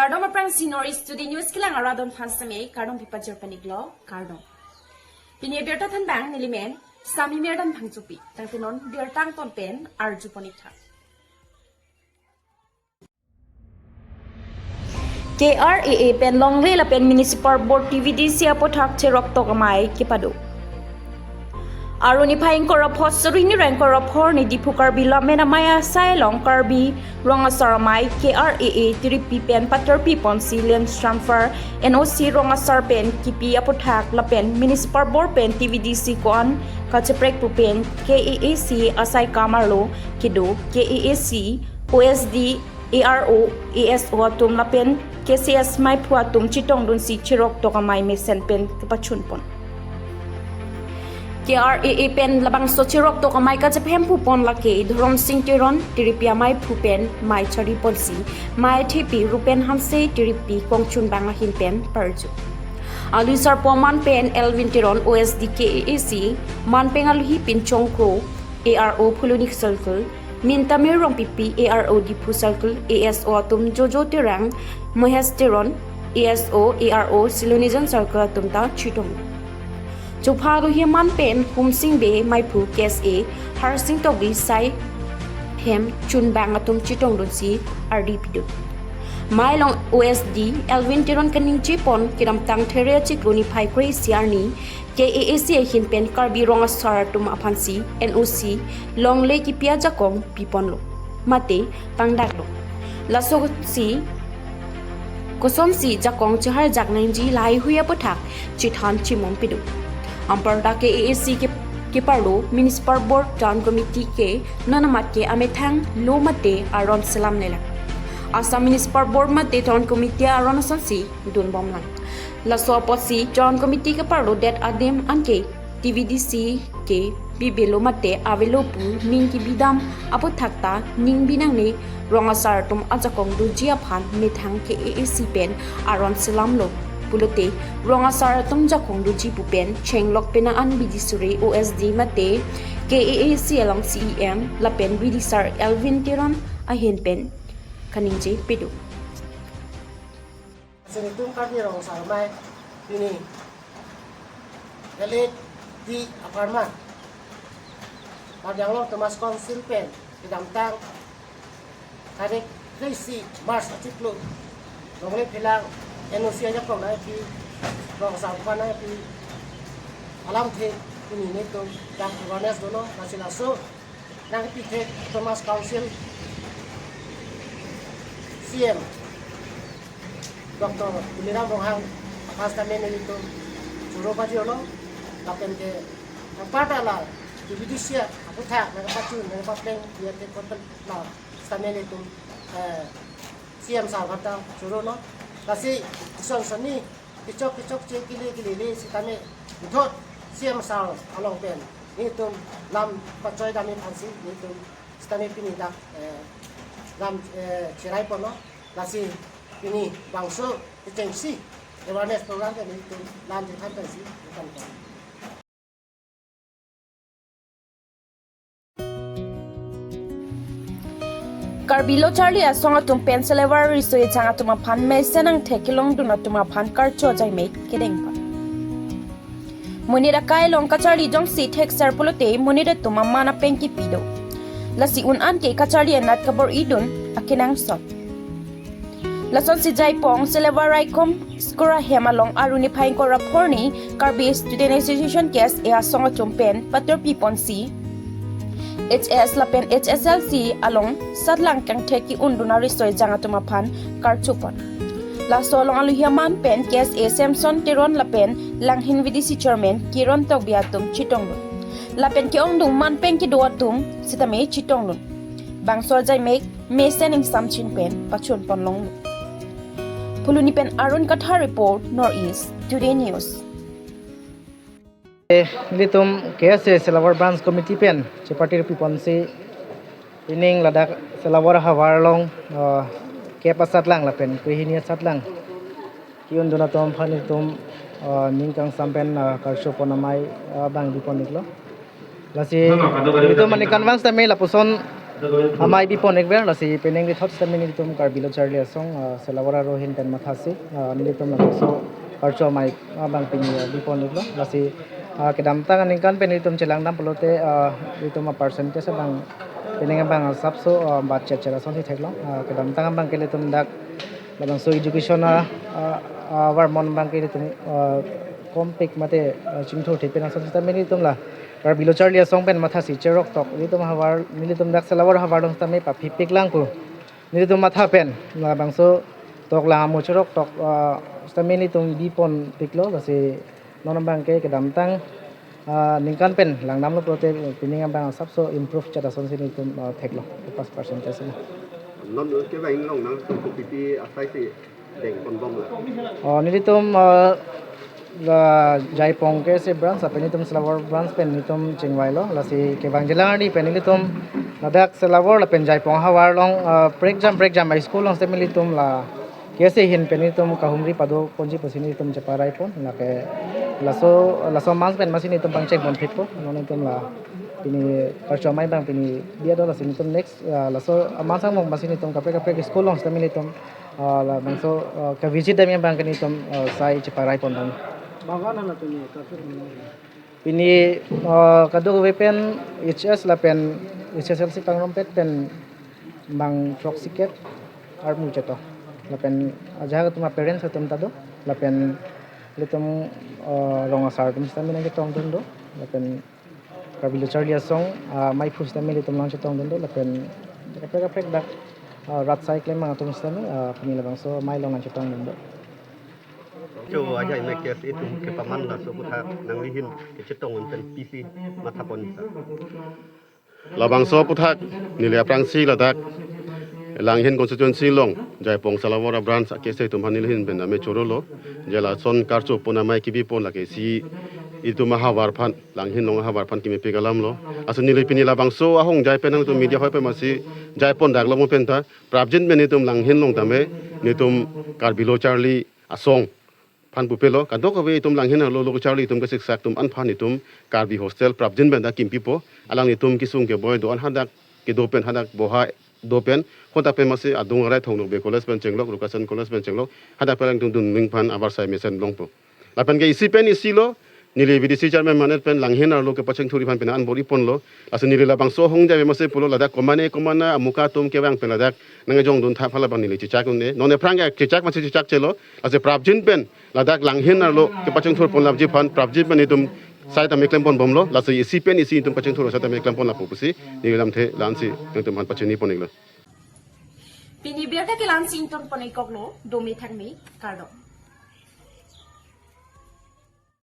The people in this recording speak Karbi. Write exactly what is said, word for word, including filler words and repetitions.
Kardom aphrangsi North East Today News kelang arat aphan sitame kardom pipajir paniklo, kardom. Pini abirta thanbang nelimen Sami Merdan Phangchopi. Tangte non birta angton pen arju ponik tha. K R A A pen longle lapen Municipal Board T V D C aphuthak cheroktok amei kepado. Aru niphai ingkoi ra pho suri hini ra ingkoi ra pho arni Diphu Karbi Lammet Amei asai along Karbi Rong Asar Amei K R A A tiripi pen paterpi ponsi land transfer N O C rong asar pen kipi aphuthak lapen Municipal Board pen T V D C ko-an kacheprek pu pen K A A C asai kam arlo kedo K A A C, O S D, A R O, A S O atum lapen K C S meiphu atum chetongdunsi cheroktok amei mesen pen kepachun pon. K R A A pen labangso cheroktok amei kachephem pu pon lake Dhorom Sing Teron tiripi ameiphu pen mei chari ponsi mei thepi Rupen Hanse tiripi kongchunbang ahin pen parju. Alu sarpo aman pen Elvin Teron O S D K A A C, manpeng aluhi Pinchong Kro, A R O Phuloni Circle, Mintamir Rongpipi A R O Diphu Circle, A S O atum Jojo Terang, Mohesh Teron, A S O, A R O Silonijan Circle atum ta chetong. Chopha aluhi aman pen Humsing Bey meiphu K S A, Harsing Tokbi sai hem chunbang atum chetongdunsi ardi pidun. Mei along O S D Elvin Teron kaningje pon kedamtang There achiklo niphai kre-isi arni K A A C ahin pen Karbi Rong Asar atum aphansi N O C longle kipi ajakong piponlo mate pangdaklo. Lasosi kosonsi jakong cheharjak nangji lahai hui aphuthak chethan chimum pidun. Anparta K A A C ke, keparlo Municipal Board Town Committee ke non amat ke amethang lo mate aron selam lelang. Assam Municipal Board mate Town Committee aron asonsi dunbomlang. Laso apotsi Town Committee keparlo det adim anke T V D C ke bibelo mate avelo pu ning kebidam aphuthak ta ning binangne rong asar atum ajakong doji aphan methang K A A C pen aron selamlo pulote rong asar atum jakong doji pu pen chenglok penang an bidi suri O S D mate K A A C along C E M lapen bidi sar Elvin Teron ahin pen kaningje pidun. Senitum Karbi Rong Asar Amei pini L A D Apartment, Karbi Anglong Autonomous Council pen kedamtang tarik kre-isi March achiklo longle phelang N O C ajakong nangpi, rong asar aphan nangpi alamthe pini nelitum dak awareness dono, lasi laso nangpi thek Autonomous Council C E M Doctor Tuliram Ronghang aphan sitame nelitum choro pajirlo, lapen ke anparta la T V D C aphuthak nangpachun nangpapleng dia te kotel la sitame nelitum, eh, C E M sir aphan ta chorono. Lasi ison soni kechok kechok che kili kili le sitame puthot C E M sir along pen nelitum lam pachoi dam-i aphansi nelitum sitame pini dak, eh, lam, eh, cherai ponlo. Lasi pini bangso kechengsi awareness program ke nelitum lam chethan pensi nelitum. Karbi Lo Charli Asong atum pen selevar riso ejang atum aphan mesen angthek kelongdun atum aphan karcho ajaimek kedeng pon. Monit akai along kacharli jongsi thekser pulote monit atum aman apeng kipi do. Lasi un an ke kacharli anat kabor-idun akenangsot. Lasonsi Jaipong selevar raikom school ahem along aru niphai ingkoi ra pho arni Karbi Student Association K S A asong atum pen paterpi ponsi H S lapen H S L C along satlang kangthek ke-undun ariso ejang atum aphan karcho pon. Laso along aluhi aman pen K S A Samson Teron lapen Langhin V D C Chairman Kiron Tokbi atum chetongdun. Lapen ke-ongdung manpeng kedo atum sitame chetongdun. Bangso ajaimek mesen ingsamchin pen pachun ponlonglo. Phuloni pen Arun Kathar report, North East Today News. Eh, nelitum K S A Silawar Branch Committee pen chepaterpi ponsi pining ladak Silawar havar along, eh, kep asatlang lapen krehini asatlang ke-undun atum aphan nelitum, eh, ning kangsam pen, eh, karcho pon amei, eh, bang di pon iklo. Lasi nelitum mane kanvang sitame lapuson Amei bipon-ikver, lasi penang ri thot sitame nelitum Karbi Lo Charli Asong, ah, Selawor Aro ahin pen mathasi, ah, nelitum labangso karcho amei, ah, abang pini, ah, bipon-iklo, lasi, ah, kedamtang aningkan pen nelitum chelangdam pulote, ah, nelitum a-percentage abang penang abang asapso, ah, bat chetchet asonsi theklong, ah, kedamtang abang ke nelitum dak labangso education a, a, avarmon abang ke nelitum, ah, kompik mate, ah, chingthur thepin ason sitame nelitum la Karbi Lo Charli Asong pen mathasi cheroktok nelitum havar, nelitum dak Selawor ahavar along sitame paphipik lang pu nelitum matha pen labangso toklang amo cheroktok, ah, sitame nelitum biponpiklo, lasi non abang ke kedamtang, ah, ningkan pen langdamlo pulote penang abang asapso improve chet asonsi nelitum, ah, theklong, pass percentage si. Non kevang along nangtum kopi asai si dengponbomlo? Oh, nelitum, ah, la Jaipong K S A branch, lapen nelitum Selawor branch pen nelitum chingvailo, lasi kevangjilang arni pen nelitum ladak Selawor lapen Jaipong ahavar along, ah, prekjam prekjam a-school along sitame nelitum la K S A ahin pen nelitum kahumri padoponji pusi nelitum cheparaipon, lake laso, laso amans pen masi nelitum pangchengponphitpo, non nelitum la pini karcho amei abang pini biado, lasi nelitum next, ah, laso amans angbong masi nelitum kaprek kaprek school along sitame nelitum, ah, labangso, ah, ka-visit dam abang ke nelitum, ah, sai cheparaipon dam. Bang-an hana pini karcho amei? Pini, ah, kadokave pen H S lapen H S L C pangrumpet pen bang throksi kep armu chetong. Lapen ajahak atum a-parents atum ta do. Lapen nelitum, ah, rong asar atum sitame nangchetongdun do. Lapen Karbi Lo Charli Asong, ah, meiphu sitame nelitum nangchetongdun do. Lapen kaprek kaprek dak, ah, rat asai klembang atum sitame, ah, pini labangso amei along nangchetongdun do. Cho ajai me kes itum kepaman laso aphuthak nangli ahin kechetong un pen pisi mathapon sa. Labangso aphuthak neli aphrangsi ladak Langhin constituency along Jaipong Selawor a-branch a-K S A atum aphan neli ahin pen amei chorolo. Je lason karchopon amei kebipon lake isi itum ahavar aphan, Langhin along ahavar aphan kemepik alamlo. Laso neli pini labangso ahongjai pen nangtum media hoi pen masi jaipondaklo mo penta. Prapjin pen nelitum Langhin along tame nelitum Karbi Lo Charli Asong aphan pupelo, kadokave itum Langhin arlo lo kacharli atum kasiksak atum aphan nelitum Karbi hostel prapjin pen ta kimpipo, alang nelitum kesung keboi do-an hadak kedo pen, hadak boha do pen, hadak pen masi adung arai Thong Nokbe College pen chenglok, Rukasan College pen chenglok, hadak pen alang nelitum dunning aphan avarsai mesen longpo. Lapen ke isi pen isi lo, neli V D C chairman manet pen Langhin arlo kepachingthurji aphan pina an bor-iponlo. Laso neli labangso ahongjai masi pulo ladak komane komane amuka atum kevang pen ladak nangkejongdun thap hala abang neli chechak un-e. Non aphrang ke chechak masi chechak chelo. Laso prapjin pen ladak Langhin arlo kepachingthurpon lapji aphan prapjin pen itum sai tame klemponbomlo. Laso isi pen isi itum pachingthur sai tame klemponlapo pusi neli lamthe la-ansi nangtum aphan pachinipon-iklo. Pini abirta ke la-ansi ingtonpon-ikkoklo, dome thakme, kardom.